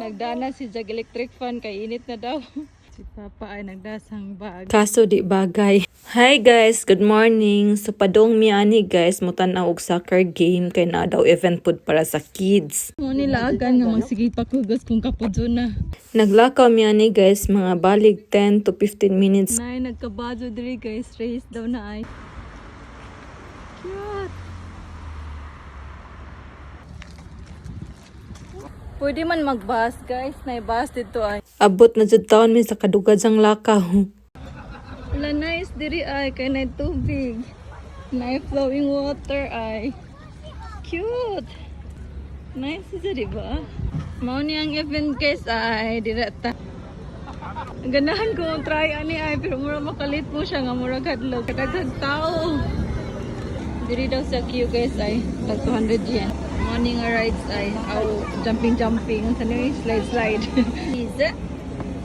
Nagdana si Jag electric fan kay init na daw. Si Papa ay nagdasang bag. Kaso di bagay. Hi guys, good morning. So padong mi ani guys, mutan-aw og soccer game kay naa daw event pud para sa kids. Mo nila agan nga magsige pakugas kung kapudyo na. Naglakaw mi ani guys mga balig 10 to 15 minutes. Nay, nagkabadyo diri guys, race daw na ay. Cute. Pwede man mag-bus guys, nay bus dito ay. Abot na jud taon mi sa kadugajang lakaw. Wala, nice diri ay kay nay tubig. Nay flowing water ay. Cute. Nice siya, di ba? Mao ni ang event guys ay dira ta. Ganahan ko mo try ani ay, pero mura makalit mo siya nga mura hadlok. Kadaghang tao. Diri daw sa queue guys ay tag 200 yen. Morning nga rides ay aw jumping jumping sa ni slide slide. Is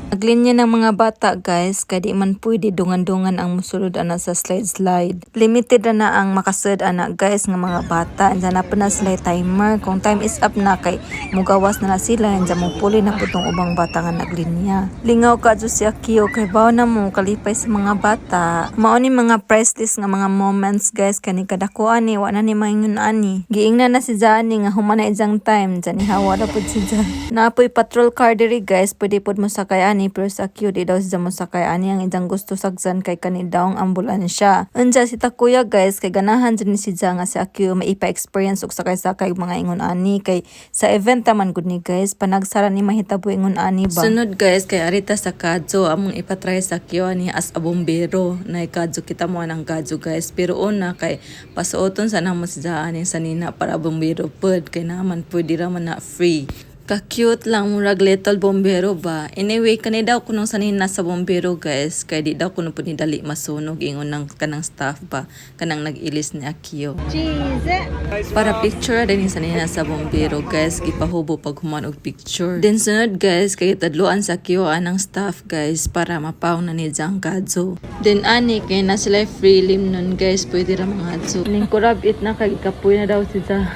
Naglinya ng mga bata guys, kay di man pwede dungan-dungan ang musulod ana sa slide slide. Limited na na ang makasud ana guys nga mga bata. Andiyan na pa na sila timer. Kung time is up na kay mugawas na na sila, andiyan mo puli na putong ubang bata nga naglinya. Lingaw ka jud si Akio kay baw na mo kalipay sa mga bata. Mao ni mga priceless nga mga moments guys, kani kadakuan ni wa na ni maingon ani. Giingnan na si Jani nga human na ijang time, Jani hawa ra pud si Ja. Naapoy patrol car diri guys, pwede pud mo sakay ani, pero sa Q di daw siya mo sakay ani, ang ijang gusto sagsan kay kani daw ang ambulansya. Unja si Takuya guys, kay ganahan jud ni si Ja nga si Akio maipa-experience og sakay-sakay og mga ingon ani, kay sa event man gud ni guys, panagsara ni mahitabo ingon ani ba. Sunod guys, kay arita sa kadyo among ipatry sa Q ani as a bombero. Nay kadyo kita mo anang kadyo guys, pero una kay pasuoton sa namo si Ja ani sa nina para bombero pud, kay naman pwede ra man na free. Ka-cute lang, murag little bombero ba. Anyway, kani daw kunong sanin nasa bombero guys, kay di daw kuno pud ni dali masunog, ingon ng kanang staff ba, kanang nag-ilis ni Akio. Cheese. Para picture din sa nina sa bombero guys, gipahubo pag human og picture. Then sunod guys, kay tadloan sa Akio anang staff guys para mapaw na ni Jang kadyo. Then ani kay na sila free lim nun guys, pwede ra mga adso. Ning kurab it na kay kapoy na daw si Ja.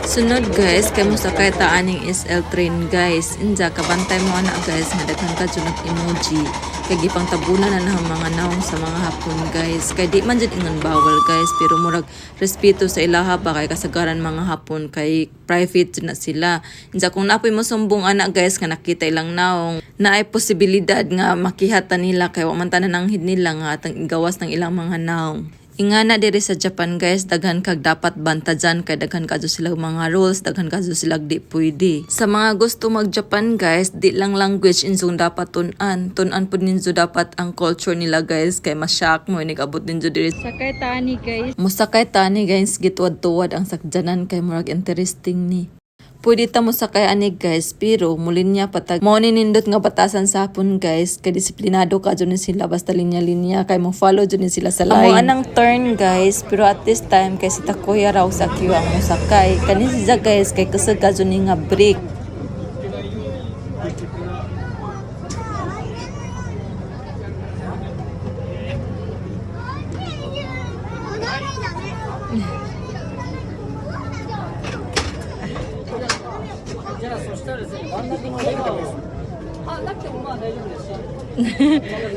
Sunod guys, kay mosakay ta aning SL train guys. Inja kabantay mo ana guys nga daghan ka jud nag emoji. Kay gipang tabunan na ang mga nawong sa mga Hapon guys. Kay di man jud ingon bawal guys, pero murag respeto sa ilaha ba, kay kasagaran mga Hapon kay private jud na sila. Inja kung napoy mo sumbong ana guys nga nakita ilang nawong, naay posibilidad nga makihata nila kay wa man tanan ang hid nila nga atang igawas ng ilang mga nawong. Ingana diri sa Japan guys, daghan kag dapat bantajan kay daghan kadto sila mga rules, daghan kadto sila di pwede. Sa mga gusto mag Japan guys, di lang language insong dapat tun-an. Tun-an pud ninyo dapat ang culture nila guys, kay ma-shock mo inig abot ninyo diri. Sakay tani guys. Musakay tani guys, gituwad-tuwad ang sakjanan kay murag interesting ni. Pwede ta mo sakay ani guys, pero mulinya patag. Mao ni nindot nga batasan sa Hapon guys, kay disiplinado ka jud ni sila basta linya-linya kay mo follow jud ni sila sa line. Amo anang turn guys, pero at this time kay si Takuya raw sa Akio ang mosakay. Kani si Ja guys kay kusog ka jud ni nga break.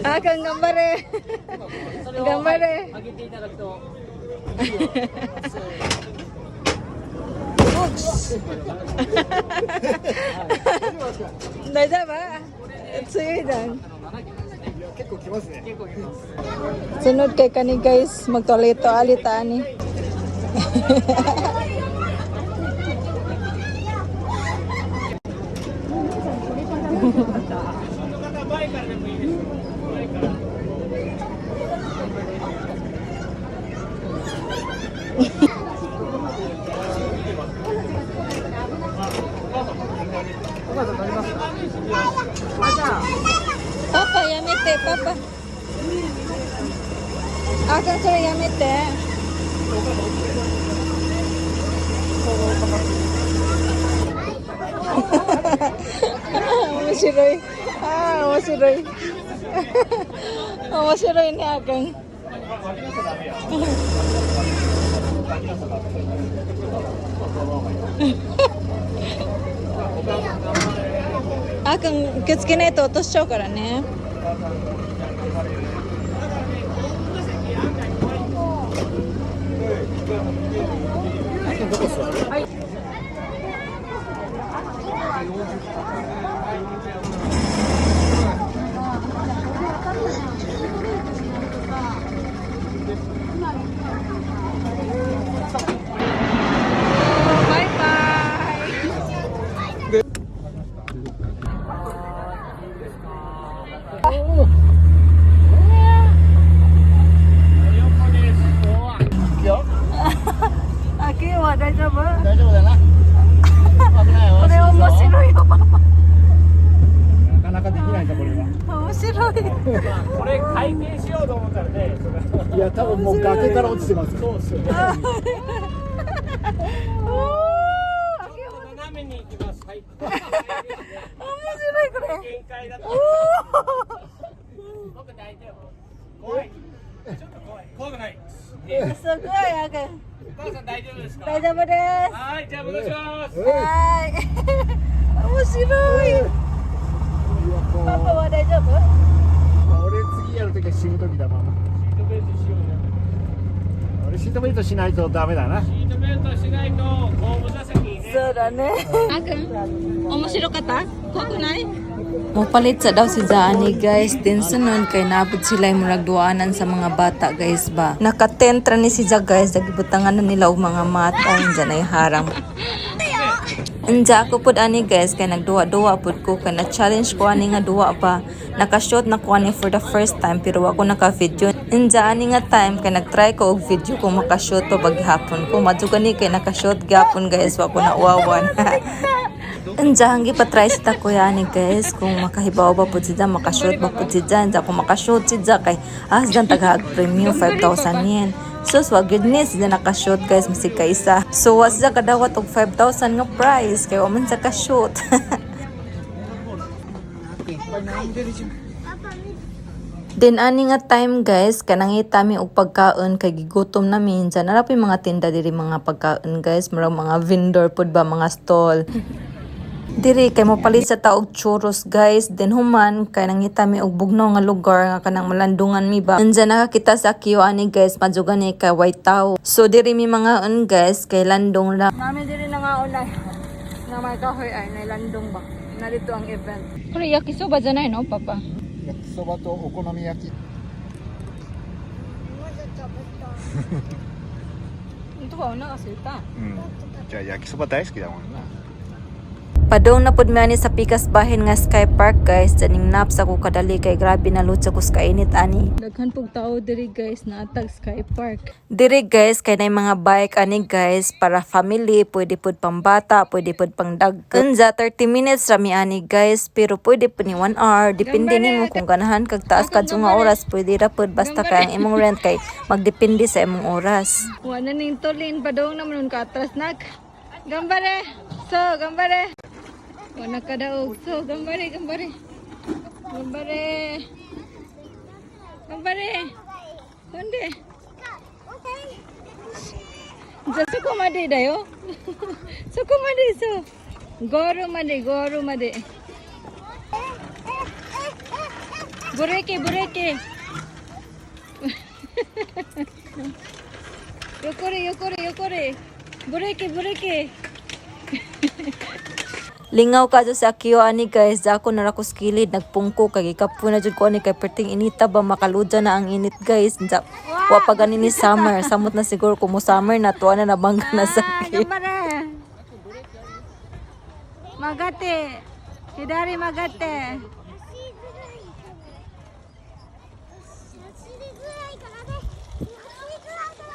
Ah, kang gambare. Gambare. Oops. 大丈夫強いじゃん。Sunod kay kani guys, magtoleto alita ani. Papa, やめて、パパ。あ、それやめて。面白い。あー、面白い。面白いね、あかん。あくん受け付けないと落としちゃうからね。バイバイ。いくよ。あきは大丈夫。大丈夫だな。危ないよ。これ面白いよ、パパ。なかなかできないぞ、これは。面白い。これ回転しようと思ったらね、それいや、多分もう崖から落ちてます。そうっすよね。おー、斜めに行きます。はい。面白いこれ。限界だと。僕大丈夫。怖い。ちょっと怖い。怖くない。すごい、あくん。お母さん大丈夫ですか。大丈夫です。はい、じゃあ戻します。はい。面白い。いや、こうパパは大丈夫？俺次やるときは死ぬときだ、ママ。シートベルトしようよ。俺シートベルトしないとダメだな。シートベルトしないと後部座席にね。そうだね。あくん、面白かった？怖くない？ Mopalit sa daw si Zaani, guys. Din sunod kay naabot sila yung murag duanan sa mga bata, guys, ba. Nakatentra ni si Ja, guys. Nagibutangan na nila og mga mata. Diyan ay harang. Anja ako pud ani, guys, kay nagduwa-duwa pud ko kay na challenge ko ani nga duwa ba. Naka-shoot na ko ani for the first time pero wa ko naka-video. Anja ani nga time kay nag-try ko og video kung maka-shoot pa baghapon ko. Madto gani kay naka-shoot gyapon, guys, wa ko nauwawan. Anja ang gipatry sa takuya ani, guys, kung makahibaw ba pud sila, makashoot ba pud sila. Anja kung makashoot sila kay silang tagahag premium 5,000 yen. So wa goodness sila nakashoot, guys, masig kaisa. So wa sila kadawat og 5,000 nga prize kay wa man sa kashoot. Then ani nga time, guys, kanang mi og pagkaon kay gigutom na minsan. Nara po yung mga tinda diri mga pagkaon, guys, murag mga vendor pud ba, mga stall. Diri kay mopalit sa taog churros, guys. Then human kay nangita mi og bugnaw nga lugar nga kanang malandungan mi ba. Unsa nakakita sa Akio ani, guys, madyo gani kay white tao. So diri mi mga on, guys, kay landong ra. Mami diri na nga unay. Na may kahoy ay nailandong ba. Narito ang event. これ焼きそばじゃないのパパ。焼きそばとお好み焼き。本当はお腹空いた。うん。じゃあ焼きそば大好きだもんな。 Padong na pud mi ani sa Pikas Bahin nga Sky Park, guys. Daning nap sa ko kadali kay grabe na lutsa ko sa kainit ani. Daghan pug tao diri, guys, na atag Sky Park. Diri, guys, kay nay mga bike ani, guys, para family, pwede pud pang bata, pwede pud pang dag. Unza 30 minutes rami ani, guys, pero pwede pud ni 1 hour, depende nimo kung ganahan kag taas kadto nga oras, pwede ra pud basta kay ang imong rent kay magdepende sa imong oras. Wala ning tulin padong naman nun ka atras nak. Gambare. So, gambare. Wala ka daog. So, gambare, gambare. Gambare. Gambare. Honde. じゃあそこまでだよ。そこまでそう。ゴールまで、ゴールまで。ブレーキ、ブレーキ。横れ、横れ、横れ。ブレーキ、ブレーキ。 Lingaw ka sa Akio ani, guys, dako na ra ko sa kilid nagpungko kay gikapo na jud ko ani kay perting inita ba, makaludya na ang init, guys. Unsa wa pa gani ni summer, samot na siguro kung mo summer na tuwa na nabangga na sa あー頑張れ。曲がって、左曲がって。走りづらいからね。走りづらいか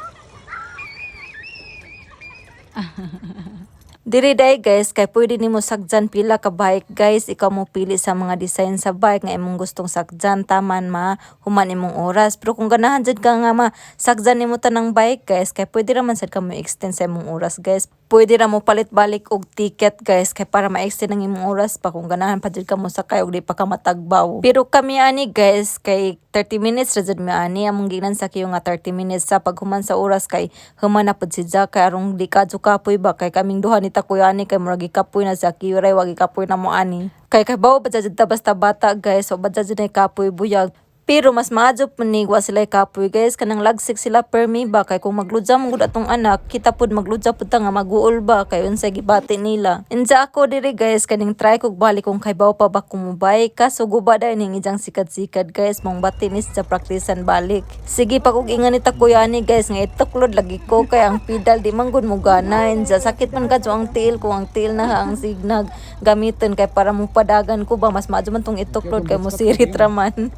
ら。 Diri day, guys, kay pwede nimo sakjan pila ka bike, guys. Ikaw mo pili sa mga design sa bike nga imong gustong sakjan taman ma human imong oras. Pero kung ganahan jud ka nga ma sakjan nimo tanang bike, guys, kay pwede ra man sad ka mo extend sa imong oras, guys. Pwede ra mo palit-balik og ticket, guys, kay para ma-extend ang imong oras pa kung ganahan pa jud ka mo sakay og di pa ka matagbaw. Pero kami ani, guys, kay 30 minutes ra jud mi ani. Among giingnan sa queue nga 30 minutes sa paghuman sa oras kay human na pud si Jack, kay arong di ka kapoy ba, kay kaming duha ni Takoy ani kay murag gikapoy na sa queue ray wa gikapoy na mo ani. Kay kabaw ba jud ta basta bata, guys, so ba jud na kapoy buyag. Pero mas maadyo po ni wa sila kapoy, guys, kanang lagsik sila permi ba, kay kung magludya man gud atong anak kita pud magludya pud ta nga maguol ba kay unsay gibati nila. Inja ako diri, guys, kaning try kog balik kung kaybaw pa ba kumubay, kaso guba dai ning ijang sikad-sikad, guys, mong bati ni sa praktisan balik. Sige pa kog ingan ni Takoyani, guys, nga ituklod lagi ko kay ang pedal di man gud mo gana. Inja sakit man kadto ang tiil ko, ang tiil na ang signag gamiton kay para mo padagan ko ba, mas maadyo man tong ituklod kay mo sirit ra man.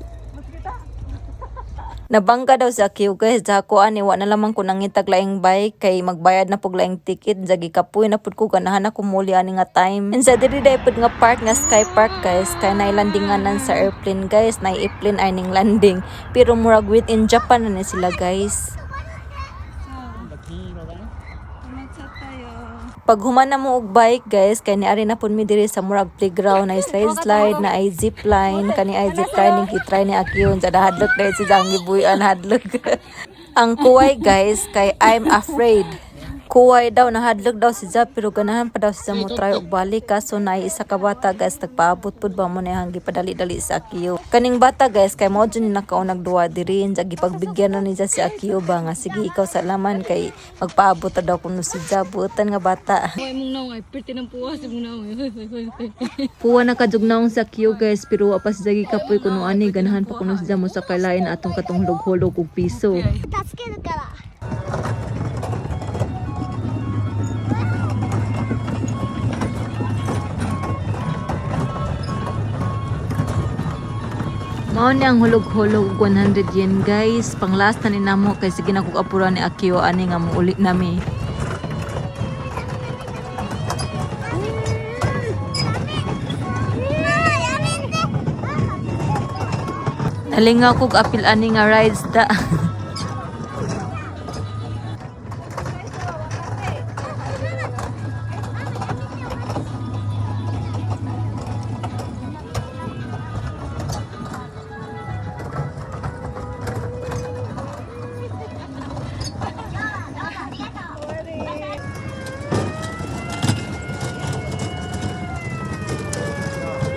Nabangga daw sa Akio, guys. Dako ani wa na lamang ko nangitag laing bike kay magbayad na pug laing ticket. Jagi kapoy na pud ko, ganahan ako muli ani nga time. And sa diri dai pud nga park nga Sky Park, guys, kay nailandinganan sa airplane, guys, na airplane ay ning landing. Pero murag within Japan na ni sila, guys. 金色だね。 Matcha tayo. Pag human na mo og bike, guys, kay niari na pud mi diri sa murag playground na slide slide na ay zip line, kani ay zip line ning gitry ni Akio, unsa nahadlok dahil si Jang gibuyan hadlok. Ang kuway, guys, kay "I'm afraid." Kuway daw, nahadlok daw si Jap, pero ganahan pa daw siya mo try og balik, kaso na isa ka bata, guys, nagpaabot pud ba mo na hanggi padali-dali sa Akio. Kaning bata, guys, kay mo jud ni nakaunag duwa diri, unsa gipagbigyan na niya si Akio ba nga sige ikaw sa laman kay magpaabot ra daw kuno si Jap, buotan nga bata. Ay, mong naong ay, pirti ng puwas, mong naong ay. Hoy, hoy, hoy, hoy. Puwa na kadugnaong sa Kyo, guys, pero wa pa si Jagi kapoy kuno ani, ganahan pa kuno siya mo sa kailain atong katong hulog-hulog og piso. 助けるから。 Mao ni ang hulog-hulog og 100 yen, guys. Pang last na ni namo kay sige na kog apura ni Akio ani nga muuli nami. やめて。 Nalingaw kog apil ani nga rides da.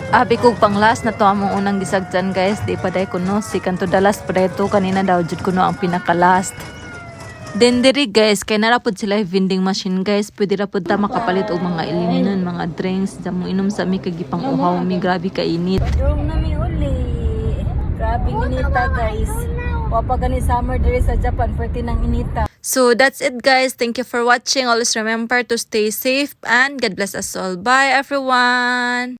Abi kog pang last na to among unang gisagtan, guys, di pa day kuno si kanto dalas pa day to kanina daw jud kuno ang pinaka last. Then diri, guys, kay nara pud sila vending machine, guys, pwede ra pud ta makapalit og mga ilimnon, mga drinks, sa mo inom sa mi kay gipang uhaw mi, grabe ka init. Room na mi uli. Grabe inita, guys. Wa pa gani summer diri sa Japan, perti ng inita. So that's it, guys. Thank you for watching. Always remember to stay safe and God bless us all. Bye, everyone.